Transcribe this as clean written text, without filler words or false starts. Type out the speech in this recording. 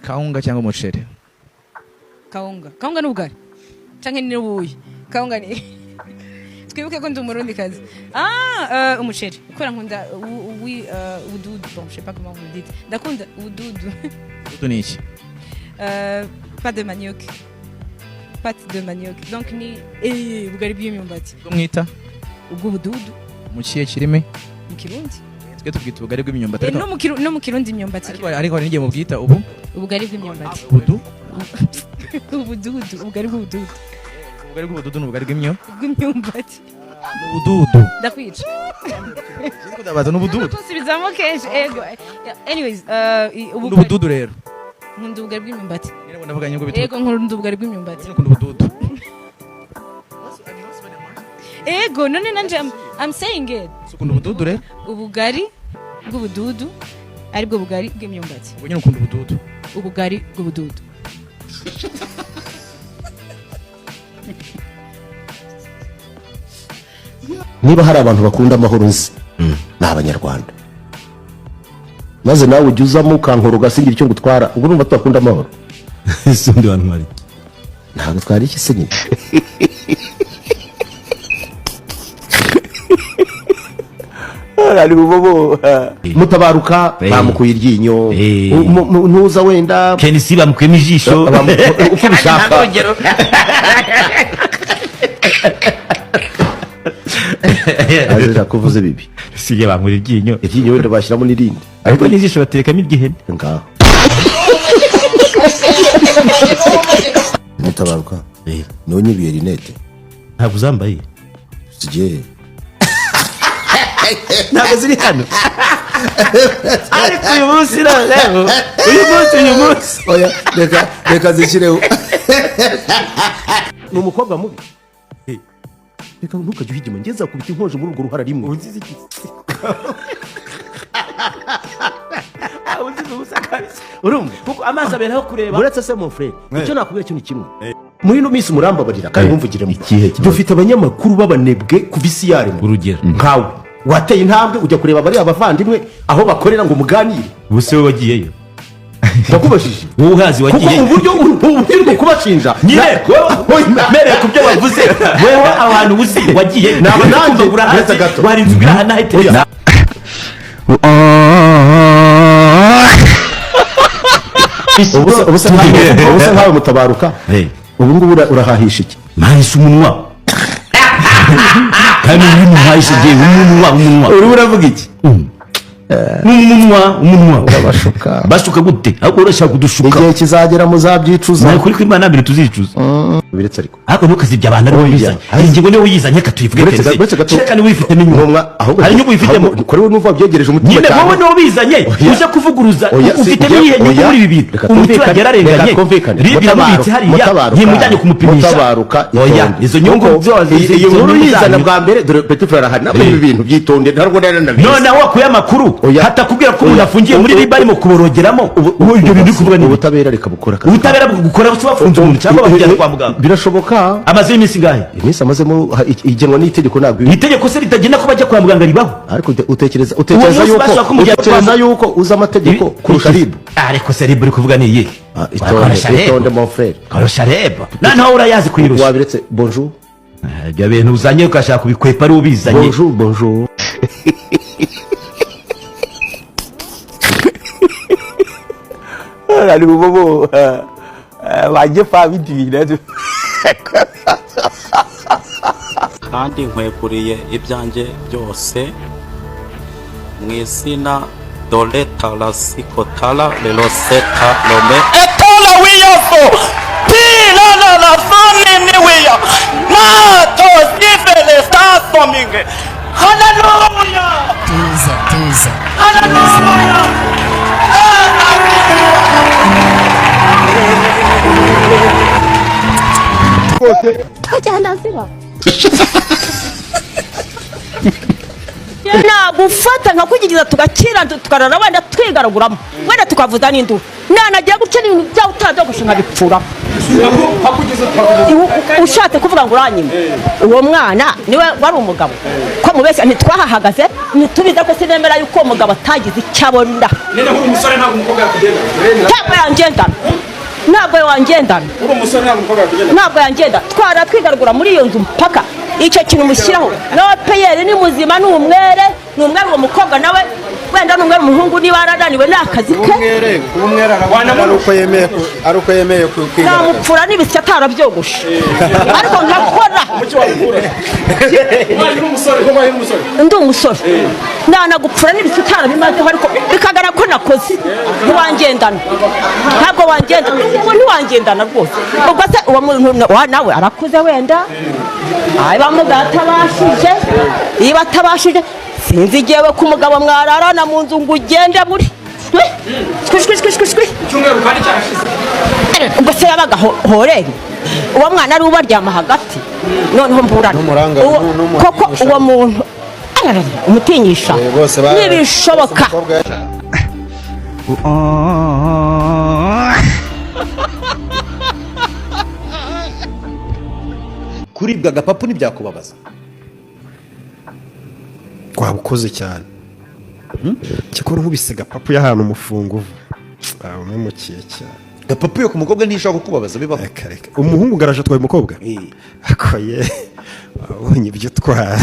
Kawunga cyangwa umuceri? Kawunga. Kawunga n'ubugari canke n'ubuyi? Kawunga ni, twibuke ko ndi Umurundi kazi. Umuceri, kubera nkunda ubududu. Bon, je sais pas comment vous le dites, ndakunda ubududu. Utu ni iki? Pâte de manioc, pâte de manioc, donc ni ubugari bw'imyumbati. Ubwo mwita? Ubw'ubududu. Mu kihe kirimi? Mu Kirundi. Twe tubwita ubugari bw'imyumbati. Ariko No mu Kirundi imyumbati. Ariko hari n'igihe mubwita ubu Ubugari bw'imyumbati. Ubudu. Ubududu, ubugari bw'ubududu. Ubugari bw'ubududu ni ubugari bw'imyo Bw'imyumbati. Ubududu. Ndakwica. Ndabaza, n'ubududu? Tusubizamo kenshi, ego. Anyways, Ni ubududu rero. Nkunda ubugari bw'imyumbati. Nyine ndavuga nyungu bitu. Ego, nkunda ubugari bw'imyumbati. Nyine ukunda ubududu. Ego, none nanje I'm saying it. Ukunda ubududu rero. Ubugari bw'ubududu, aribwo bugari bw'imyumbati. Ubwo nyine ukunda ubududu. Ubugari bw'ubududu. Niba hari abantu bakunda amahoro nzi, ni Abanyarwanda. Maze nawe ujya uzamo ukankora ugasingira icyo ngutwara, ubwo urumva tudakunda amahoro? Ese undi wantwara iki? Ntabwo twari iki se nyine? Mutabaruka bamukuye iryinyo. Ntuza wenda. Kenisi bamukuyemo ijisho. Uko ubishaka. Azira kuvuze bibi. Sige bankura iryinyo. Iryinyo wenda bashyiramo n'irindi. Ariko n'ijisho baterekamo iry'ihene. Ngaho Mutabaruka, niwe nyibiye rinete. Ntabwo uzambaye. Zigiye. Ntabwo ziri hano, ariko uyu munsi noneho, uyu munsi. Oya, reka reka zishyireho. Ni umukobwa mubi. Reka ntukajye uhigima, ngeze akubita inkonje muri urwo ruhara rimwe. Unzize iki? Unzize ubusa kabisa. Urumva? Kuko amazi aberaho kureba. Uretse se, mon frère, icyo nakubwira cyo ni kimwe: muri ino minsi, murambabarira kandi ntumvugiremo, Ikihe kibazo? dufite abanyamakuru b'abanebwe kuva isi yaremwa. Urugero? Nkawe wateye intambwe ujya kureba bariya bavandimwe aho bakorera ngo muganire. Ubuse wowe wagiyeyo? Ndakubajije. Wowe uhazi? Kuko Wagiyeyo? uburyo uri kubashinja Nyine mereye ku byo bavuze, wewe ahantu uzi wagiye? Naba nanjye, urahazi? uretse gato. Warinze ubwira nahite. Ubuse nkawe Mutabaruka, ubu ngubu urahahisha iki? Mpahisha umunwa, kandi ubu mpahisha igihe umunwa, umunwa. Urimo uravuga iki? Umunwa, umunwa. Urabashuka. Bashuka gute? Ahubwo urashaka kudushuka. Igihe kizagera muzabyicuza. Nta kuri kw'Imana mbere tuzicuza. Biretse ariko. Ariko ntukazibye abantu aribo Oya. bizanye iyi ngingo, niwe uyizanye, reka tuyivuge. Uretse gato. Kereka niba uyifitemo inyungu. Ntumwa ahubwo. Hari inyungu uyifitemo? Ahubwo kuri wowe numva wabyegereje umutima Nyine cyane. wowe niwe ubizanye. Oya. Uje kuvuguruza. Oya, Ufitemo iyihe nyungu oya. muri ibi bintu? Reka Umuturage twumvikane, yararenganye. reka twumvikane. Ribu iramubitse hariya, Mutabaruka, ntimujyanye kumupimisha. Mutabaruka, Oya, itonde. izo nyungu Kuko zose, iyi izo nkuru nyungu yizana zanyu. bwa mbere, dore Petit Frere arahari ntabwo. Ibi bintu byitonde, ntabwo nari nabizi. Noneho wakuye amakuru Oya. hatakubwira ko umuntu Oya. afungiye muri riba, arimo kuborogeramo. Ubu ibyo bintu uri kuvuga ni Ubutabera reka bukora akazi. Ubutabera bugukora se bafunze umuntu cyangwa bamujyana kwa muganga? Birashoboka. Amazeho iminsi ingahe? Iminsi amazemo igenwa n'itegeko, ntabwo Itegeko se ritagena ko bajya kwa muganga ribaho? Ariko utekereza Uwo munsi yuko bashobora kumujyana kwa utekereza yuko uzi amategeko kurusha RIB? Ariko se RIB uri kuvuga ni iyihe? Itonde, itonde, mon frère. Kurusha RIB noneho urayazi kuyirusha. Wabiretse. Bonjour. Ibyo bintu uzanye ugashaka kubikwepa ari ubizanye. Bonjour, bonjour. Ali bobo wajye fa bidibira. Kandi nkweguriye ibyanjye byose mu izina dore tarasikotara reroseta rome Etola wiyofo pilana la soni wiya na to sifele sasominge. Haleluya! Tuza, tuza. Haleluya! Tujyana ziba nagufata nkakugiriza tugakira, tukarara wenda twigaraguramo, wenda tukavuza n'induru, nanagiye guca ibintu byawe utarabyogoshe nkabipfuraho. Ushatse kuvuga ngo uranyima uwo mwana niwe wari umugabo ko mubeshya ntitwahahagaze. Ntitubize ko sinemera yuko uwo mugabo atagize icyo abona. None uri umusore, ntabwo umukobwa yakugenda? Ntabwo yangendana, ntabwo wangendana. Uri umusore, ntabwo umukobwa yakugenda? Ntabwo yangenda. Twara twigaragura muri iyo nzu mpaka icyo kintu mushyiraho. Nawe peyeri ni muzima, ni umwere, ni umwere. Uwo mukobwa nawe wenda ni umwere, umuhungu niba yarananiwe ni akazi ke. Kuba umwere arabona ari uko yemeye kwigaragaza. Namupfura n'ibisya atarabyogoshe, ariko nkakora. Ubaye uri umusore, ubaye uri umusore. Ndi umusore, nanagupfura n'ibisya utarabimazeho, ariko bikagaragara ko nakoze. Ntiwangendana, ntabwo wangendana, ubu ntiwangendana rwose. Ubwo se uwo muntu nawe arakuze, wenda bamuga atabashije, niba atabashije sinzi. Igihe ko umugabo mwararana mu nzu ngo ugende muri shwi shwi shwi shwi shwi. Icyumweru kandi cyarashize. Ubwo se yabaga horeri, uwo mwana ari ubaryama hagati, noneho mburana. N'umuranga- Koko uwo muntu ararara, umutinyisha. Bose ntibishoboka. Kuribwa agapapu ntibyakubabaza? Waba ukoze cyane. Cyakora nkubise gapapu y'ahantu umufungo uva, umwimukiye cyane. Gapapu yo ku mukobwa ntishobora kukubabaza, bibaho? Reka reka, umuhungu garaje atwaye umukobwa akoye, wabonye ibyo utwara.